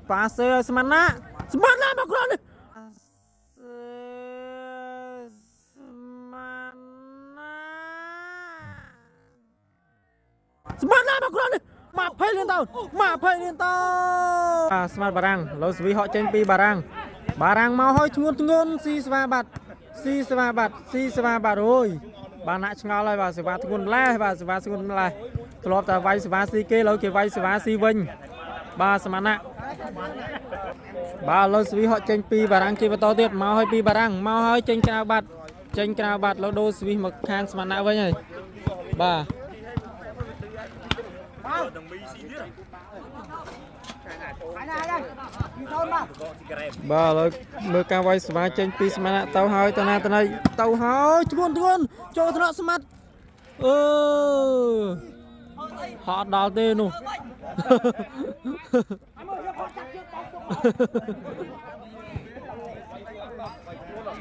ប៉ាសេឲ្យស្មានណាស្មានណាមកគ្រាន់នេះស្មានណាស្មានណាមកគ្រាន់នេះ20លានតោន20លានតោនអាស្មាត់បារាំងលើស្វីហក់ចេញពីបារាំងបារាំងមកហើយធ្ងន់ធ្ងន់ស៊ីស្វាបាត់ស៊ីស្វាបាត់ស៊ីស្វាបាត់អូយបាទណាក់ឆ្ងល់ហើយបាទសេវាធ្ងន់ម្លេះបាទសេវាធ្ងន់ម្លេះធ្លាប់តែវាយសេវាស៊ីគេឥឡូវគេវាយសេវាស៊ីវិញបាទសមណៈបាទលើស្វីហក់ចេញពីបារាំងជាបន្តទៀតមកហើយពីបារាំងមកហើយចេញក្រៅបាត់ចេញក្រៅបាត់លើដូរស្វីមកខាងសមណៈវិញហើយបាទ បាទឥឡូវមើលការវាយស្វាចេញពីសមណៈទៅហើយទៅណាទៅណីទៅហើយធ្ងន់ធ្ងន់ចូលថ្នាក់ស្មាត់អឺហត់ដល់ទេនោះ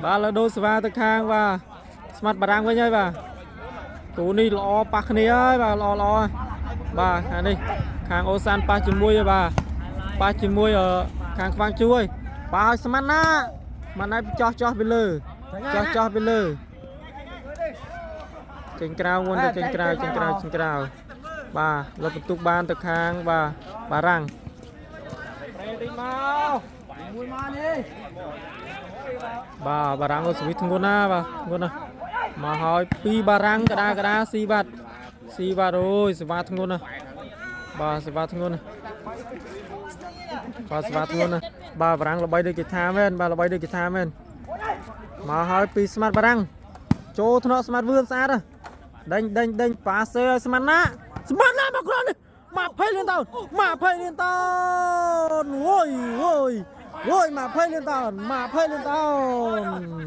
បាទឥឡូវដូរស្វាទៅខាងបាទស្មាត់បារាំងវិញហើយបាទទូនេះល្អប៉ះគ្នាហើយបាទល្អល្អហើយបាទខាងនេះខាងអូសានប៉ះជាមួយហើយបាទប៉ះជាមួយអឺខាងខ្វាងជួយបាទឲ្យស្មាត់ណាស្មាត់ណាចោះចោះពីលើចោះចោះពីលើចេញក្រៅមុនទៅចេញក្រៅចេញក្រៅចេញក្រៅបាទលើបន្ទុកបានទៅខាងបាទបារាំងប្រេតិចមក មួយមកនេះ បាទបារាំងក៏ស្វីធ្ងន់ណាស់បាទធ្ងន់ណាស់មកហើយពីរបារាំងកដាកដាស៊ីបាត់ស៊ីបាត់អូយសេវាធ្ងន់ណាស់បាទសេវាធ្ងន់ណាស់បាទសេវាធ្ងន់ណាស់បាទបារាំងល្បីដូចគេថាមែនបាទល្បីដូចគេថាមែនមកហើយពីស្មាត់បារាំងចូលថ្នាក់ស្មាត់វឿនស្អាតណាស់ដេញដេញដេញប៉ាសេឲ្យស្មាត់ណាស្មាត់ណាមកគ្រាន់នេះ20លានតោន20លានតោនអូយអូយអូយ20លានតោន20លានតោន